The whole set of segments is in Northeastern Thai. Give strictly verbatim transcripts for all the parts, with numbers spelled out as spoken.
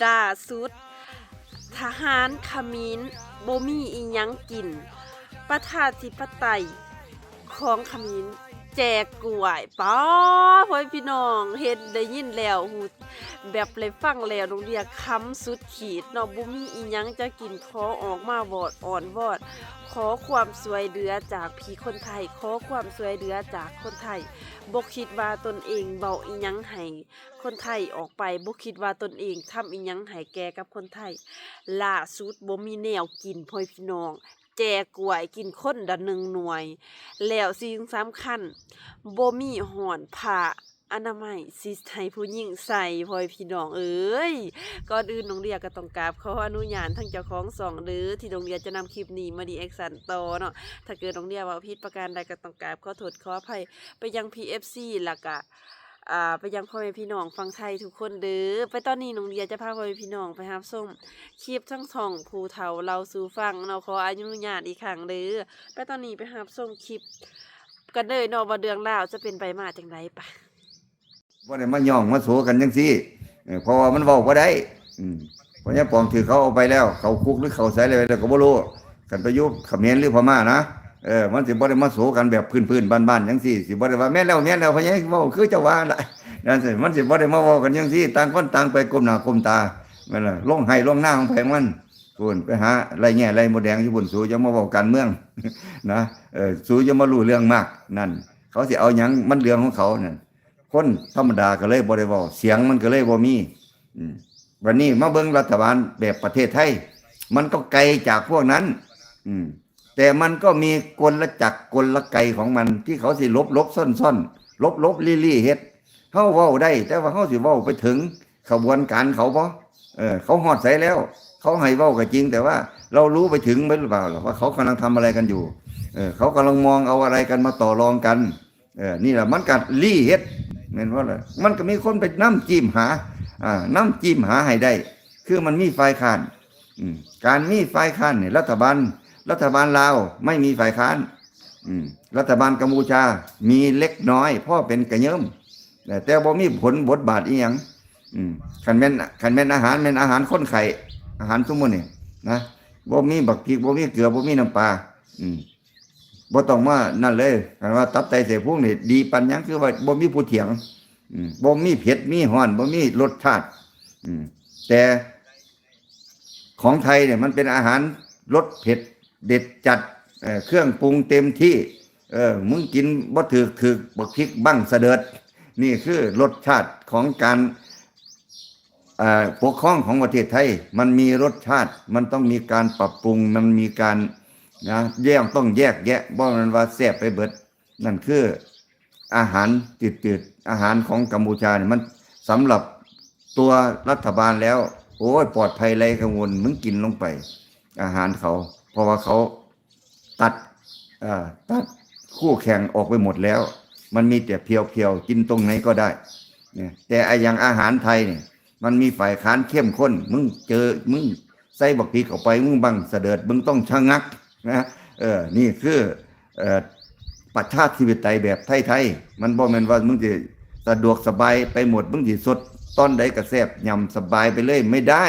ล่าสุด ทหารเขมรบ่มีอิหยังกิน ประชาธิปไตยของเขมรแจกกล้วย ป๊าด พ่อพี่น้อง เห็นได้ยินแล้ว หู แบบได้ฟังแล้ว น้องเดียขำสุดขีดเนาะ บ่มีอิหยังจะกิน ขอออกมาวอด อ้อนวอน ขอความช่วยเหลือจากพี่คนไทย ขอความช่วยเหลือจากคนไทย บ่คิดว่าตนเองเว้าอิหยังให้คนไทยออกไป บ่คิดว่าตนเองทำอิหยังให้แก่กับคนไทย ล่าสุดบ่มีแนวกิน พ่อพี่น้อง แจกกล้วยกินคนละหนึ่งหน่วย แล้วสิ่งสำคัญ บ่มีฮ้อนผ้าอนามัยสิให้ผู้หญิงใส่ พ่อพี่น้องเอ้ย ก่อนอื่นน้องเดียก็ต้องกราบขออนุญาตทั้งเจ้าของช่องเด้อ ที่น้องเดียจะนำคลิปนี้มารีแอคชั่นต่อเนาะ ถ้าเกิดน้องเดียเว้าผิดประการใดก็ต้องกราบขอโทษขออภัยไปยังพีเอฟซี แล้วก็ อ่า ไปยังพ่อแม่พี่น้องฝั่งไทยทุกคนเด้อ ไปตอนนี้น้องเดียจะพาพ่อแม่พี่น้องไปรับชมคลิปทั้งสองผู้เฒ่าเล่าสู่ฟังเนาะ ขออนุญาตอีกครั้งเด้อ ไปตอนนี้ไปรับชมคลิปกันเลยเนาะ ว่าเรื่องราวจะเป็นไปมาจั่งใด ไป บ่ได้มาย่องมาโสกันจังซี่ เออ เพราะว่ามันเว้าบ่ได้ อืม เพราะยายปองถือเขาเอาไปแล้ว เขาคุกหรือเขาใสแล้วก็บ่รู้ คันไปอยู่เขมรหรือพม่านะ เออ มันสิบ่ได้มาโสกันแบบพื้นๆบ้านๆจังซี่ สิบ่ได้ว่าแม่นแล้ว แม่นแล้ว พ่อใหญ่เว้าคือเจ้าว่าล่ะ นั่นสิ มันสิบ่ได้มาเว้ากันจังซี่ ต่างคนต่างไปก้มหน้าก้มตา แม่นล่ะ ลงไฮ่ลงนาของไผของมัน พู้นไปหาไล่แง่ไล่มดแดงอยู่พู้น สูอย่ามาเว้าการเมือง นะ เออ สูอย่ามารู้เรื่องมาก นั่น เขาสิเอาหยังมันเรื่องของเขานั่น คนธรรมดาก็เลยบ่ได้เว้า เสียงมันก็เลยบ่มี อืม บัดนี้มาเบิ่งรัฐบาลแบบประเทศไทย มันก็ไกลจากพวกนั้น อืม แต่มันก็มีกลจักรกลไกของมัน ที่เขาสิหลบหลบซ่อนซ่อน หลบหลบลี้ลี้เฮ็ด เฮาเว้าได้ แต่ว่าเฮาสิเว้าไปถึงขบวนการเขาบ่ เออ เขาฮอดไสแล้ว เขาให้เว้าก็จริง แต่ว่าเรารู้ไปถึงหรือเปล่าล่ะ ว่าเขากำลังทำอะไรกันอยู่ เออ เขากำลังมองเอาอะไรกันมาต่อรองกัน เออ นี่แหละ มันก็ลี้เฮ็ด แม่นบ่ล่ะ มันก็มีคนไปนำจิ้มหา อ่า นำจิ้มหาให้ได้ คือมันมีฝ่ายค้าน อืม การมีฝ่ายค้านนี่ รัฐบาล รัฐบาลลาวไม่มีฝ่ายค้าน อืม รัฐบาลกัมพูชามีเล็กน้อย พอเป็นกระเยิม แต่ แต่บ่มีผลบทบาทอีหยัง อืม คันแม่น คันแม่นอาหาร แม่นอาหารคนไข้ อาหารซุมื้อนี่นะ บ่มีบักพริก บ่มีเกลือ บ่มีน้ำปลา อืม บ่ต้องมานั่นเลย คันว่าตับไตไส้พุงนี่ดีปานหยัง คือว่าบ่มีผู้เถียง อืม บ่มีเผ็ด มีฮ้อน บ่มีรสชาติ อืม แต่ของไทยเนี่ยมันเป็นอาหารรสเผ็ดเด็ดจัด เอ่อ เครื่องปรุงเต็มที่ เออ มึงกินบ่ถืก ถืกบักพริกบั้งสะเดิด นี่คือรสชาติของการ เอ่อ ปกครองของประเทศไทย มันมีรสชาติ มันต้องมีการปรับปรุง มันมีการ นะ แยก ต้องแยกแยะ บ่แม่นว่าแซ่บไปเบิด นั่นคืออาหารจืดๆ อาหารของกัมพูชาเนี่ย มันสำหรับตัวรัฐบาลแล้ว โอ้ย ปลอดภัยไร้กังวล มึงกินลงไป อาหารเขา เพราะว่าเขาตัด เอ่อ ตัดคู่แข่งออกไปหมดแล้ว มันมีแต่เพียวๆ กินตรงไหนก็ได้ เนี่ย แต่ไอ้อย่างอาหารไทยเนี่ย มันมีฝ่ายค้านเข้มข้น มึงเจอ มึงใส่บักพริกเข้าไป มึงบั้งสะเดิด มึงต้องชะงักนะ เออ นี่คือ เอ่อ ประชาธิปไตยแบบไทยๆ มันบ่แม่นว่ามึงสิสะดวกสบายไปหมด มึงสิสดตอนใดก็แซ่บ ยำสบายไปเลย ไม่ได้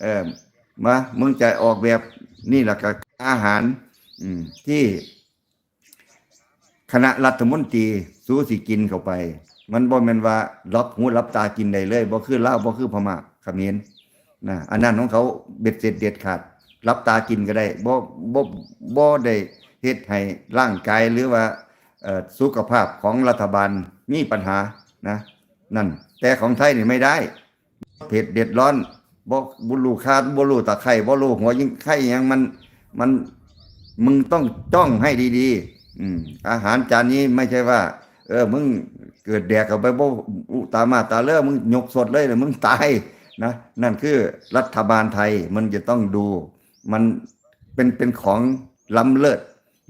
เออ มา มึงจะออกแบบ นี่แหละก็อาหาร อืม ที่คณะรัฐมนตรีสูสิกินเข้าไป มันบ่แม่นว่าหลับหูหลับตากินได้เลย บ่คือลาว บ่คือพม่า เขมร นะ อันนั้นของเขาเบ็ดเสร็จเด็ดขาด หลับตากินก็ได้ บ่ บ่ บ่ได้เฮ็ดให้ร่างกายหรือว่า เอ่อ สุขภาพของรัฐบาลมีปัญหานะ นั่น แต่ของไทยนี่ไม่ได้ เผ็ดเด็ดร้อน บ่ บ่รู้ข่า บ่รู้ตะไคร้ บ่รู้หัวยิงไข่หยัง มัน มัน มึงต้องจ้องให้ดีๆ อืม อาหารจานนี้ไม่ใช่ว่า เออ มึงเกิดแดกเข้าไป บ่ อุตามาตาเลือ มึงยกสดเลย มึงตายนะ นั่นคือรัฐบาลไทย มันจะต้องดู มันเป็น เป็นของล้ำเลิศ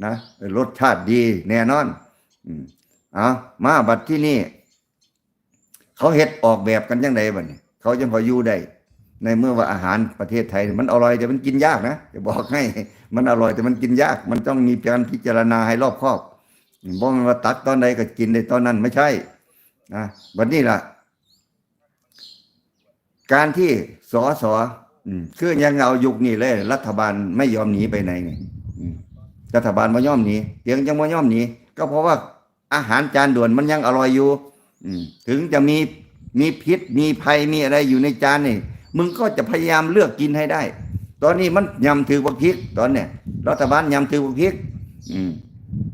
นะ รสชาติดีแน่นอน อืม เอา มาบัดที่นี่ เขาเฮ็ดออกแบบกันจั่งใดบัดนี้ เขาจั่งพออยู่ได้ ในเมื่อว่าอาหารประเทศไทยมันอร่อยแต่มันกินยากนะ จะบอกให้ มันอร่อยแต่มันกินยาก มันต้องมีการพิจารณาให้รอบคอบ บ่แม่นว่าตักตอนใดก็กินได้ตอนนั้น ไม่ใช่นะ บัดนี้ล่ะ การที่สสอืมคือยังเอายุคนี้เลย รัฐบาลไม่ยอมหนีไปไหนนี่อืมรัฐบาลไม่ยอมหนีเพียงยังไม่ยอมหนีก็เพราะว่าอาหารจานด่วนมันยังอร่อยอยู่อืมถึงจะมีมีพิษมีภัยมีอะไรอยู่ในจานนี่มึงก็จะพยายามเลือกกินให้ได้ ตอนนี้มันยำถือบักพริกตอนเนี้ยรัฐบาลยำถือบักพริกอืม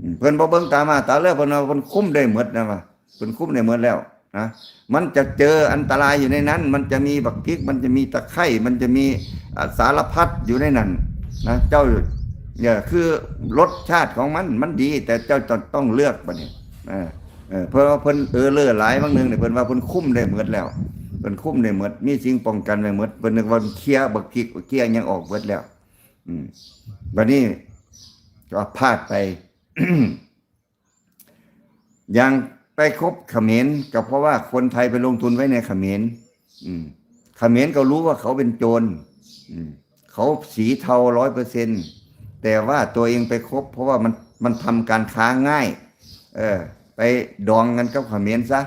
อืมเพิ่นบ่เบิ่งตามาตาเลือเพิ่นว่าเพิ่นคุมได้หมดนะว่าเพิ่นคุมได้หมดแล้วนะมันจะเจออันตรายอยู่ในนั้น มันจะมีบักพริก มันจะมีตะไคร้มันจะมีอ่าสารพัดอยู่ในนั้นนะเจ้าเนี่ยคือรสชาติของมันมันดี แต่เจ้าต้องต้องเลือกบัดนี้อ่าเออเพราะว่าเพิ่นเออเลอหลายบางหนึ่งเนี่ยเพิ่นว่าเพิ่นคุมได้หมดแล้วเพิ่นคุมได้หมดมีสิ่งป้องกันไว้หมดเพิ่นนึกว่าเคลียร์บักพริกเคลียร์หยังออกหมดแล้วอืมบัดนี้ก็พลาดไป อย่างไปคบเขมรก็เพราะว่าคนไทยไปลงทุนไว้ในเขมรอืมเขมรก็รู้ว่าเขาเป็นโจรอืมเขาสีเทาร้อยเปอร์เซ็นต์แต่ว่าตัวเองไปคบ เพราะว่ามันมันทำการค้าง่ายเออไปดองกันกับเขมรซะ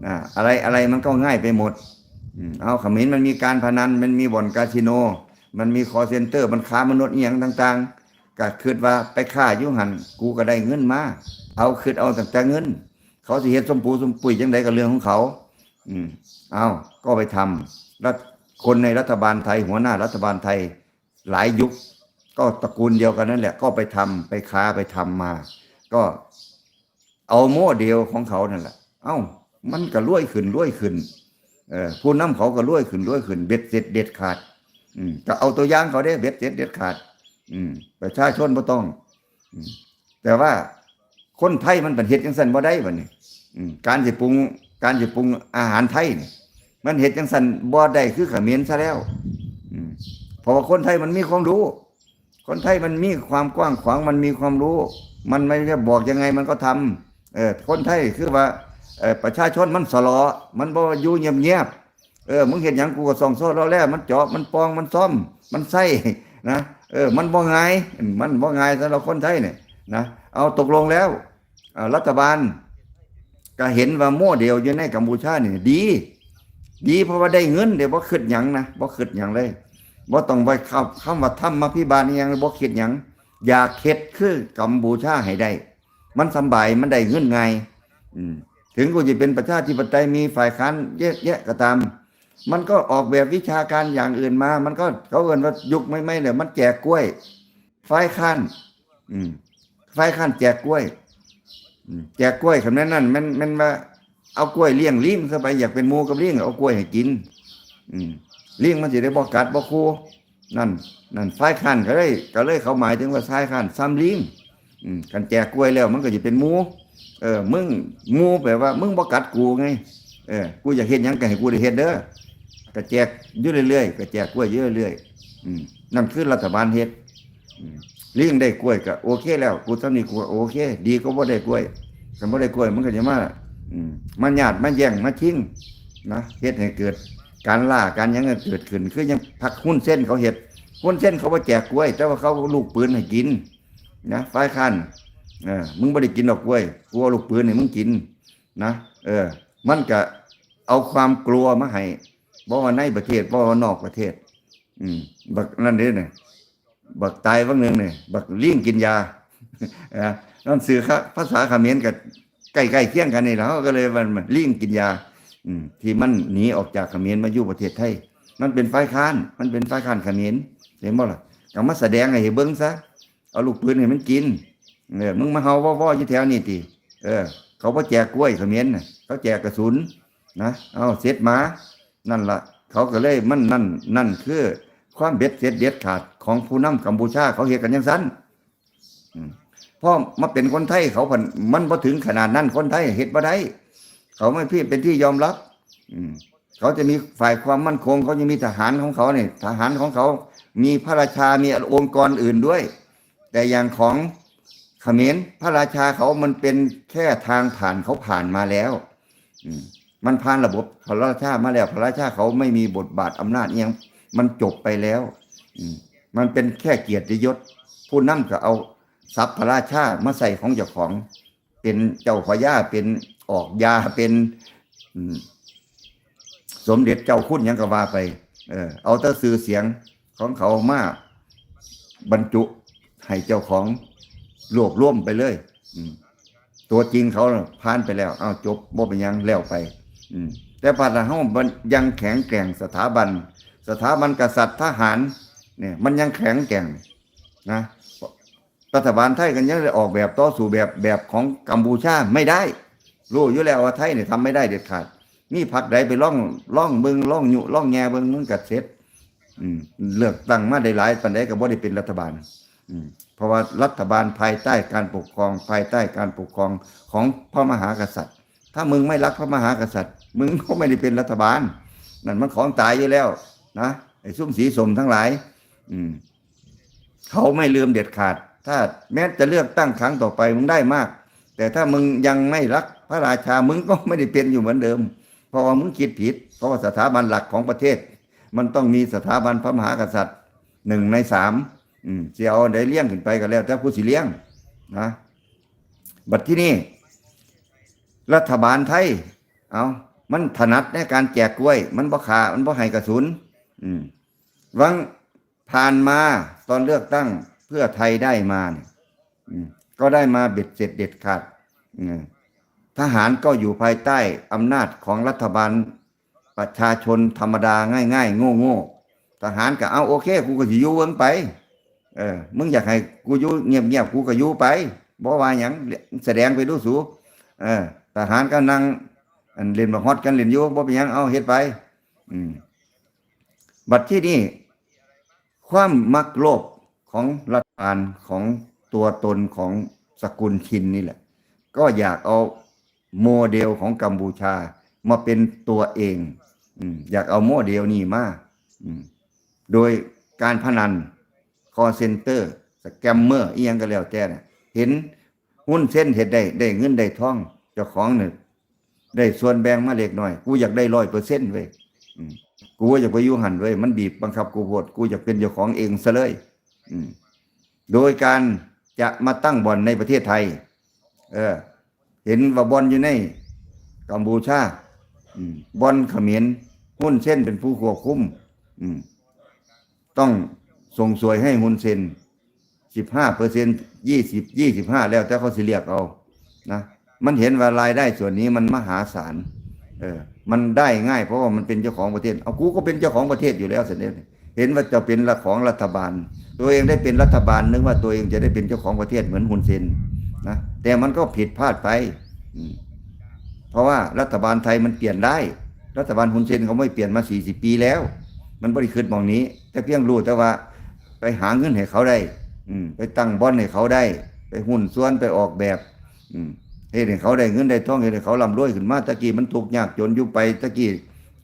อ่าอะไรอะไรมันก็ง่ายไปหมดอืมเอาเขมรมันมีการพนันมันมีบ่อนคาสิโน มันมี call center มันค้ามนุษย์อหย่างต่างๆ ก็คิดว่าไปฆ่าอยู่หั่นกูก็ได้เงินมา เอาคิดเอาตั้งแต่เงิน เขาสิเฮ็ดสมปูสมปุยจังใดก็เรื่องของเขา อืมเอาก็ไปทำรัฐคนในรัฐบาลไทย หัวหน้ารัฐบาลไทย หลายยุค ก็ตระกูลเดียวกันนั่นแหละ ก็ไปทำไปค้าไปทำมา ก็เอาโมเดลของเขานั่นแหละ เอ้า มันก็รวยขึ้นรวยขึ้น เออผู้นำเขาก็รวยขึ้นรวยขึ้น เบ็ดเสร็จเด็ดขาด อืมก็เอาตัวอย่างเขาเด้ เบ็ดเสร็จเด็ดขาด อืมประชาชนบ่ต้อง อืมแต่ว่าคนไทยมันเป็นเฮ็ดจังซั่นบ่ได้บัดนี้อืมการสิปรุงการสิปรุงอาหารไทยนี่มันเฮ็ดจังซั่นบ่ได้คือเขมรซะแล้วอืมเพราะว่าคนไทยมันมีความรู้ คนไทยมันมีความกว้างขวางมันมีความรู้ มันไม่จะบอกยังไงมันก็ทำเออคนไทยคือว่าเออประชาชนมันสลอมันบ่อยู่เงียบๆเออมึงเฮ็ดหยังกูก็ส่องโซ่ล้อแล่มันเจาะมันปองมันซ่อมมันใส่นะเออมันบ่ง่ายมันบ่ง่ายสำหรับคนไทยเนี่ยนะเอาตกลงแล้วอ่ารัฐบาลก็เห็นว่าโมเดลอยู่ในกัมพูชานี่ดี ดีเพราะว่าได้เงินเด้บ่คิดหยังนะบ่คิดหยังเลยบ่ต้องไปคำคำว่าธรรมาภิบาลอีหยังบ่คิดหยังอยากเฮ็ดคือกัมพูชาให้ได้ มันสำบายมันได้เงินง่ายอืมถึงกูจะเป็นประชาธิปไตยมีฝ่ายค้านเยอะแยะก็ตาม มันก็ออกแบบวิชาการอย่างอื่นมา มันก็เขาเอิ้นว่ายุคใหม่ๆเนี่ยมันแจกกล้วยฝ่ายค้านอืมฝ่ายค้านแจกกล้วยอืมแจกกล้วยคำนั้นนั่นมันมันว่าเอากล้วยเลี้ยงลิงซะไปอยากเป็นหมู่กับลิงเอากล้วยให้กินอืมลิงมันสิได้บ่กัดบ่คูนั่นนั่นฝ่ายค้านก็เลยก็เลยเขาหมายถึงว่าฝ่ายค้านซ้ำลิงอืมคันแจกกล้วยแล้วมันก็จะเป็นหมู่เออมึงหมู่แปลว่ามึงบ่กัดกูไงเออกูอยากเฮ็ดหยังก็ให้กูได้เฮ็ดเด้อก็แจกอยู่เรื่อยๆก็แจกกล้วยอยู่เรื่อยๆอืมนั่นคือรัฐบาลเฮ็ด อืมลิงได้กล้วยก็โอเคแล้วกูเท่านี้กูก็โอเค ดีก็บ่ได้กล้วยคันบ่ได้กล้วยมันก็จะมาอืมมาญาติมาแย่งมาชิงนะเฮ็ดให้เกิดการล่าการหยังก็เกิดขึ้นคือยังพรรคฮุนเซนเขาเฮ็ดฮุนเซนเขาบ่แจกกล้วย แต่ว่าเขาเอาลูกปืนให้กินนะฝ่ายค้านเออมึงบ่ได้กินดอกกล้วยกูเอาลูกปืนให้มึงกินนะเออมันก็เอาความกลัวมาให้บ่ว่าในประเทศบ่ว่านอกประเทศอืมบักนั่นเด้เนี่ย บักตายบางหนึ่งเนี่ยบักลิงกินยานะนั่นสื่อภาษาเขมรกับใกล้ๆเคียงกันนี่แหละเขาก็เลยว่ามันลิงกินยาอืมที่มันหนีออกจากเขมรมาอยู่ประเทศไทยมันเป็นฝ่ายค้านมันเป็นฝ่ายค้านเขมรเห็นบ่ล่ะก็มาแสดงให้เห็นเบิ่งซะเอาลูกปืนให้มันกินเออมึงมาเฮาว่อๆอยู่แถวนี้ติเออเขาบ่แจกกล้วยเขมรน่ะเขาแจกกระสุนนะเอาเสร็จมา นั่นละเขาก็เลยมันนั่นนั่นคือความเบ็ดเสร็จเด็ดขาดของผู้นำกัมพูชาเขาเฮ็ดกันจังซั่นอืมพอมาเป็นคนไทยเขาพันมันบ่ถึงขนาดนั้นคนไทยเฮ็ดบ่ได้เขาไม่พี่เป็นที่ยอมรับอืมเขาจะมีฝ่ายความมั่นคงเขาจะมีทหารของเขาเนี่ยทหารของเขามีพระราชามีองค์กรอื่นด้วย แต่อย่างของเขมรพระราชาเขามันเป็นแค่ทางผ่านเขาผ่านมาแล้วอืมมันผ่านระบบพระราชามาแล้วพระราชาเขาไม่มีบทบาทอำนาจอิหยังมันจบไปแล้วอืมมันเป็นแค่เกียรติยศ ผู้นำก็เอาศัพท์พระราชามาใส่ของเจ้าของ เป็นเจ้าพระยาเป็นออกยาเป็นอืม สมเด็จเจ้าคุณหยังก็ว่าไป เออ เอาแต่ชื่อเสียงของเขามาบรรจุให้เจ้าของรวบรวมไปเลย อืม ตัวจริงเขาน่ะผ่านไปแล้ว เอาจบ บ่เป็นหยัง แล้วไป อืม แต่พระเฮามันยังแข็งแกร่ง สถาบัน สถาบันกษัตริย์ทหาร เนี่ย มันยังแข็งแกร่งนะ รัฐบาลไทยกันยังได้ออกแบบต่อสู้แบบ แบบของกัมพูชาไม่ได้ รู้อยู่แล้วว่าไทยเนี่ยทำไม่ได้เด็ดขาด มีพรรคใดไปล่อง ล่องเบิ่ง ล่องยุ ล่องแย่เบิ่ง มันก็เสร็จ อืม เลือกตั้งมาได้หลายปานใดก็บ่ได้เป็นรัฐบาล อืม เพราะว่ารัฐบาลภายใต้การปกครอง ภายใต้การปกครองของพระมหากษัตริย์ ถ้ามึงไม่รักพระมหากษัตริย์ มึงก็ไม่ได้เป็นรัฐบาล นั่นมันของตายอยู่แล้วนะ ไอ้ซุ่มสีส้มทั้งหลาย อืม เขาไม่ลืมเด็ดขาด ถ้าแม้จะเลือกตั้งครั้งต่อไปมึงได้มาก แต่ถ้ามึงยังไม่รักพระราชา มึงก็ไม่ได้เป็นอยู่เหมือนเดิม เพราะว่ามึงคิดผิด เพราะว่าสถาบันหลักของประเทศ มันต้องมีสถาบันพระมหากษัตริย์หนึ่งในสาม อืม สิเอาได้เลี้ยงขึ้นไปก็แล้วแต่ผู้สิเลี้ยงนะ บัดที่นี่ รัฐบาลไทย เอา มันถนัดในการแจกกล้วย มันบ่ฆ่า มันบ่ให้กระสุน อืม หวังผ่านมาตอนเลือกตั้งเพื่อไทยได้มาเนี่ย อืม ก็ได้มาเบ็ดเสร็จเด็ดขาด อืม ทหารก็อยู่ภายใต้อำนาจของรัฐบาล ประชาชนธรรมดาง่ายๆ โง่ๆ ทหารก็เอา โอเค กูก็สิอยู่เบิ่งไป เออ มึงอยากให้กูอยู่เงียบๆ กูก็อยู่ไป บ่ว่าหยัง แสดงไปดูสู เออ ทหารก็นั่ง อันเล่นบักฮอดกันเล่นอยู่ บ่เป็นหยัง เอาเฮ็ดไป อืม บัดที่นี่ ความมักโลภของรัฐบาล ของตัวตนของสกุลชินนี่แหละ ก็อยากเอาโมเดลของกัมพูชามาเป็นตัวเอง อืม อยากเอาโมเดลนี้มา อืม โดยการพนัน call center สแกมเมอร์ อีหยังก็แล้วแต่น่ะ เห็นฮุนเซนเฮ็ดได้ ได้เงินได้ทอง เจ้าของเนี่ยได้ส่วนแบ่งมาเล็กน้อย กูอยากได้ร้อยเปอร์เซ็นต์เว้ย อืม กูบ่อยากไปอยู่หั่นเว้ย มันบีบบังคับกูโพด กูอยากเป็นเจ้าของเองซะเลย อืม โดยการจะมาตั้งบ่อนในประเทศไทย เออ เห็นว่าบ่อนอยู่ในกัมพูชา อืม บ่อนเขมร ฮุนเซนเป็นผู้ควบคุม อืม ต้องส่งสวยให้ฮุนเซน สิบห้าเปอร์เซ็นต์ ยี่สิบ ยี่สิบห้า แล้วแต่เขาสิเรียกเอานะ มันเห็นว่ารายได้ส่วนนี้มันมหาศาล เออ มันได้ง่ายเพราะว่ามันเป็นเจ้าของประเทศ เอา กูก็เป็นเจ้าของประเทศอยู่แล้วเสร็จแล้ว เห็นว่าจะเป็นละของรัฐบาล ตัวเองได้เป็นรัฐบาล นึกว่าตัวเองจะได้เป็นเจ้าของประเทศเหมือนฮุนเซนนะ แต่มันก็ผิดพลาดไป อืม เพราะว่ารัฐบาลไทยมันเปลี่ยนได้ รัฐบาลฮุนเซนเขาไม่เปลี่ยนมาสี่สิบปีแล้ว มันบ่ได้คิดหม่องนี้ แต่เพียงรู้แต่ว่าไปหาเงินให้เขาได้ อืม ไปตั้งบ่อนให้เขาได้ ไปหุ้นส่วน ไปออกแบบ อืม เฮ็ดให้เขาได้เงินได้ทอง เฮ็ดให้เขาร่ำรวยขึ้นมา ตะกี้มันทุกข์ยากจนอยู่ไป ตะกี้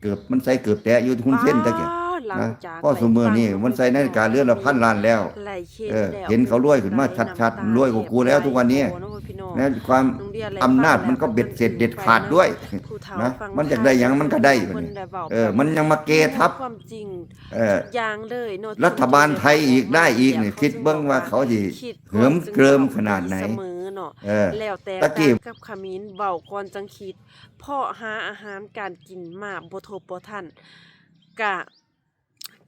เกือบ มันใส่เกือบแตะอยู่ฮุนเซนตะกี้ ป๊าด หลัง นะ จาก พอซุมื้อนี้ ไล่ฟัง มันใส่นาฬิกาเรือนละพันล้านแล้ว ไล่เขต เออ แล้ว เห็นเขารวยขึ้นมาชัดๆ ไล่น้ำตา รวยกว่ากูแล้วทุกวันนี้ เขต เนาะพี่น้อง นะ ความ น้องเดียไล่ อำนาจมันก็เบ็ดเสร็จเด็ดขาดด้วย ฟังแล้ว ผู้เฒ่า นะ ฟัง มันอยากได้หยังมันก็ได้ เพิ่นได้เว้า เออ มันยังมาเกทับ ความจริง เออ ทุกอย่างเลยเนาะ รัฐบาลไทยอีกได้อีกนี่ คิดเบิ่งว่าเขาสิ คิด เหิมเกริมขนาดไหน เสมอเนาะ เออ แล้วแต่ ตะกี้ กับเขมรเว้าก่อนจังคิด เพราะหาอาหารการกินมาบ่ทบบ่ทัน กะ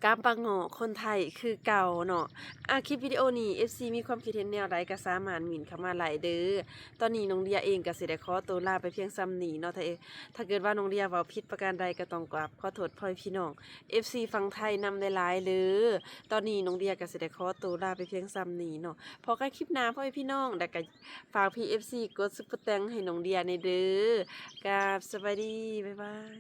กลับมาง้อคนไทยคือเก่าเนาะ อ่ะ คลิปวิดีโอนี้ เอฟซี มีความคิดเห็นแนวใดก็สามารถเม้นเข้ามาได้เด้อ ตอนนี้น้องเดียเองก็สิได้ขอตัวลาไปเพียงส่ำนี้เนาะ ถ้า ถ้าเกิดว่าน้องเดียเว้าผิดประการใดก็ต้องกราบขอโทษพ่อแม่พี่น้อง เอฟซี ฝั่งไทยนำหลายๆเด้อ ตอนนี้น้องเดียก็สิได้ขอตัวลาไปเพียงส่ำนี้เนาะ พอกันคลิปหน้าพ่อแม่พี่น้อง แล้วก็ฝากพี่ เอฟซี กดซุปเปอร์แตงให้น้องเดียแหน่เด้อ กราบสบายดี บ๊ายบาย